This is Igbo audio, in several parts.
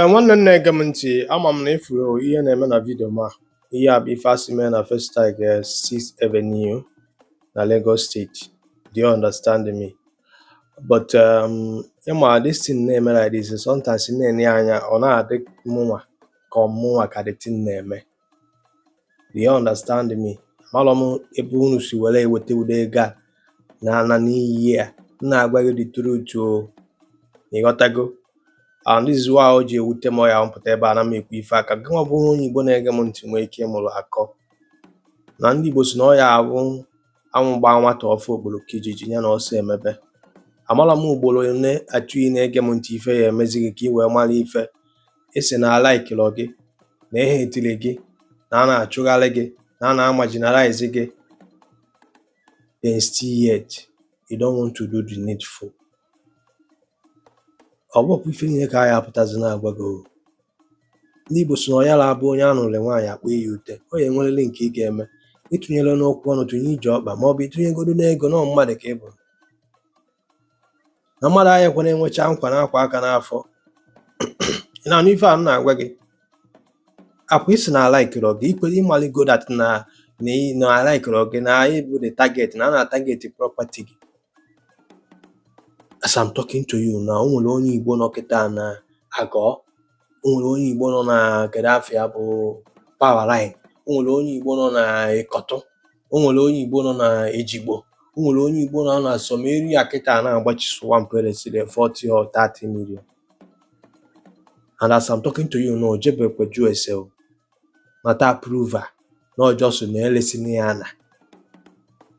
Nwanne m na-ege m ntị, ama m na ịfụrụ ihe na-eme na video ma ihe a bụ ife asị mee na Festac 6th Avenue na Lagos State. Do you understand me? But ịma this thing na-eme like this sometimes, m na-ene ya anya, ọ na-adị mụnwa ka ọ mụnwa ka the thing na-eme. Do you understand me? Amarọ m ebe unu si were eweta ụdị ego a na-ana n'iyi a. M na-agwa gị the truth o, ịghọtago? And this is why o ji ewute m ọ ya mpụta ebe a na m ekwu ife aka gị nwa bụ onye Igbo na-ege m ntị nwee ike ịmụrụ akọ na ndị Igbo si na ọ ya abụ anwụ gbaa nwata ọfụ okporoko ijiji ya na ọsọ emebe. Amara m ugboro one atụ ị na-ege m ntị, ife ya emezi gị ka ị wee mara ife esi na alaikilọ gị na ehe etiri gị na a na-achụgharị gị na a na-marginalize gị, then still yet you don't want to do the needful. Ọ bụrụkwa ife niile ka a ya apụtazi na-agwa gị o. Ndị Igbo si na ọ yara abụ onye anụrụ nwaanyị akpọ ya ute, ọ ya enwerịrị nke ị ga-eme ịtụnyere n'okwu ọnụ, tụnye ije ọkpa, ma ọ bụ ịtụnyegodu n'ego na ọ mmadụ ka ị bụ na mmadụ ahụ ekwena enwecha nkwa na-akwa aka n'afọ. Ị na-anụ ife a m na-agwa gị? Akwa isi na alaikirọ gị ikwere ịmaligo that na ị na alaikirọ gị na anyị bụ the target, na a na-target property gị. As I'm talking to you now, o nwere onye Igbo nọ kịta na Agọ, o nwere onye Igbo nọ na kedu afọ ya bụ Powerline, o nwere onye Igbo nọ na Ịkọtụ, o nwere onye Igbo nọ na Ejigbo, o nwere onye Igbo nọ na some area kịta na-agbachi swamp eresịrị 40 or 30 million. And as I'm talking to you now, o jebekwe jụọ ese o nata approval na ọ just na elesina ya na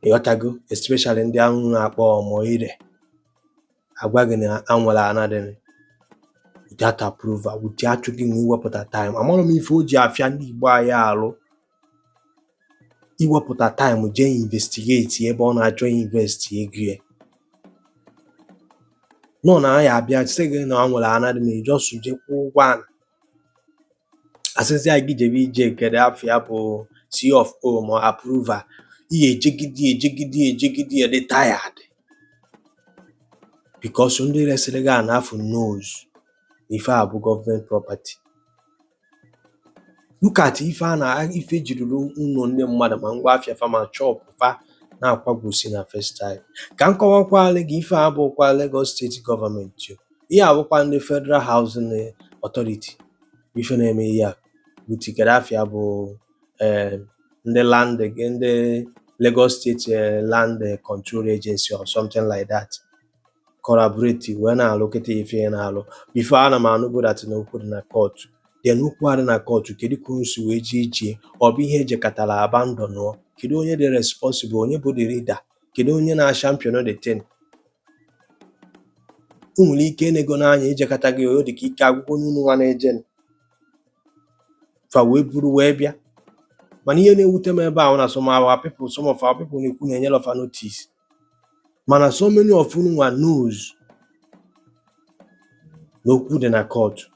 ịghọtago, especially ndị ahụ na-akpọ ọmọ ire agwa gị na anwere ana dị without approval, without gị nwe iwepụta time. Amarọ m ife o ji afịa ndị Igbo anyị arụ iwepụta time jee investigate ebe ọ na-achọ invest ego ya nọ na ya abịa sị gị na ọ nwere ana dị na just jee kwụọ ụgwọ ana, asịzịa gị jebe ije kedu afọ ya bụ C of O ma approval, ihe ejegide ejegide ejegide ya dị tired because ndị resịrị gị ana afọ knows na ife a bụ government property. Look at ife a na ife ejiriri ụlọ ndị mmadụ ma ngwa afịa fa ma shop fa na-akwagwusi na Festac. Ka m kọwakwalụ gị, ife a abụghịkwa Lagos State Government o, ihe a bụkwa ndị Federal Housing Authority bụ ife na-eme ihe a with kedu afịa bụ ndị land, ndị Lagos State Land Control Agency or something like that, collaborate wee na-alụ kịta ife ị na-alụ. Before ana m anụgo that na okwu dị na court, then okwu a dị na court, kedu ka unu si wee jee ije? Ọ bụ ihe ejekọtara abandon? Kedu onye dị responsible? Onye bụ the leader? Kedu onye na-champion the thing? O nwere ike enego n'anya ijekọta gị o dị ka ike agwụgwọ n'unu nwa na-eje fa wee buru wee bịa. Mana ihe na-ewute m ebe ahụ na some our people, some of our people na-ekwu na enyere fa notice, mana so many of unu nwa knows na okwu dị na court.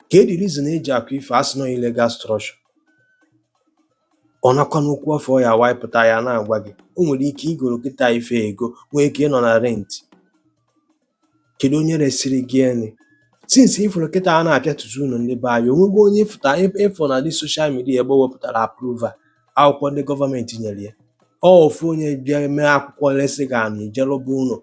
Ka the reason eji akụ ife asị na illegal structure, ọ nakwa n'okwu afọ ya waịpụta ya na-agwa gị o nwere ike igoro kịta ife ego, nwee ike ịnọ na rent. Kedu onye resịrị gị eni since ifụrụ kịta a na-apịatụzi unu ndị be anyị? Onwego onye ịfụta ịfụ na dị social media ebe o wepụtara approval akwụkwọ ndị gọọmenti nyere ya? Ọ ofu onye bịa mee akwụkwọ resị gị ana ijelụba ụlọ,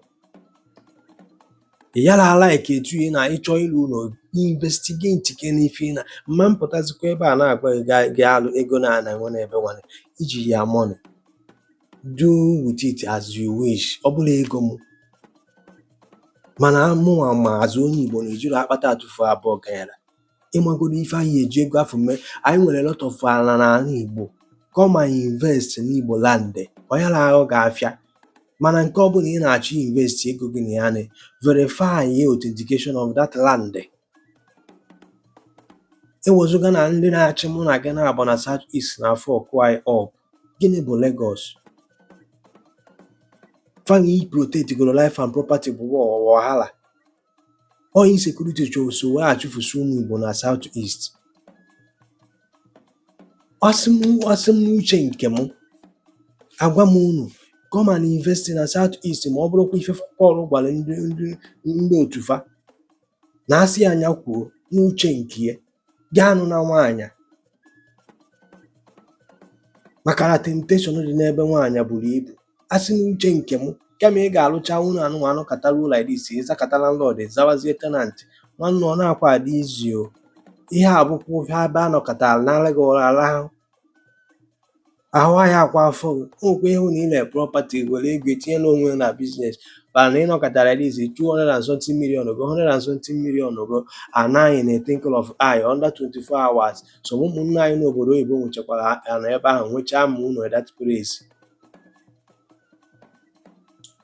ị yara like etu ị na ịchọ ịlụ ụlọ, investigate ke n'ife ị na mma mpụtazikwa ebe a na-agwa gị gaa gaa alụ ego na ana nwe n'ebe nwanne iji ya money, do with it as you wish. Ọ bụla ego m, mana mụnwa ma azụ onye Igbo na ejiro akpata atụfu abụọ ganyere ịmagodo ife anyị eji ego afọ mee. Anyị nwere lot of ala n'ala Igbo. Come and invest n'Igbo land, onye na-aghọ gị afịa. Mana nke ọbụla ị na-achọ invest ego gị na ya na verify authentication of that land. Ewezụga na ndị na-achị mụ na gị na-abụ na South East na afọ ọkụ anyị up. Gịnị bụ Lagos fana protect goro life and property bụ wahala? Ọ insecurity so wee achụfusi ụmụ Igbo na South East. Asị m n'uche nke m agwa m unu, come and invest na South East. Ma ọ bụrụkwa ife Paul gwara ndị otu fa na asị ya anya kwuo. N'uche nke ya, gị anụ na nwaanyị, maka na temptation dị n'ebe nwaanyị buru ibu. A sị n'uche nke m, kama ị ga-alụcha ụlọ anụnwa anụkata ruo like this, ịzakata landlord, zawazie tenant, nwanne, ọ na-akwa adị izi o. Ihe a bụkwa ife ebe anọkọtara nara gị ụra rahụ ahụ ahịa akwa afọ gị. O nwekwa ịhụ na ị na property were ego etinyela onwe na business, mana na ịnọkọtara like this, 200 and something million go, 100 and something million go anaghị na twinkle of eye, under 24 hours. So ụmụnne anyị n'obodo oyibo nwechakwara ana ebe ahụ, nwechaa ma ụlọ that place.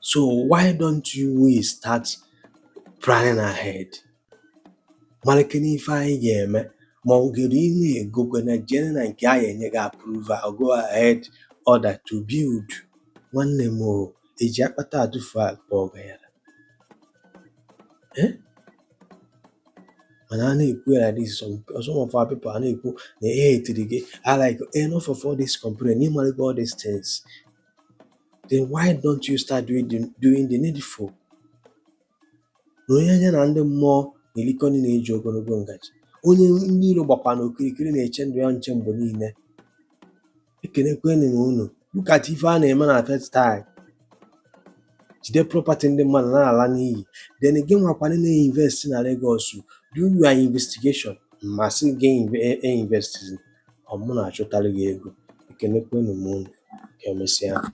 So why don't you we start planning ahead, mara kene ife anyị ga-eme, ma ọ gere ị na-egokwe na jere na nke anyị enye gị approval, go ahead order to build. Nwanne m o, eji akpata atụfu akpa ọganyala, eh? Mana a na-ekwu ya like this, some of our people a na-ekwu na ihe etiri gị. I like enough of all this complaint. Ịmarago all these things, then why don't you start doing the needful? Na onye ya na ndị mmụọ na-erikọ nri na-eji ogologo ngaji, onye ndị iro gbakwa n'okirikiri na-eche ndụ ya nche mgbe niile. Ekenekwenụ m unu. Look at ife a na-eme na Festac, jide property ndị mmadụ na-ala n'iyi. Then gị nwakwana na-invest na Lagos, do your investigation. Ma sị gị invest, ọ mụ na-achụtalụ gị ego. Ekenekwenụ m unu, ka emesịa.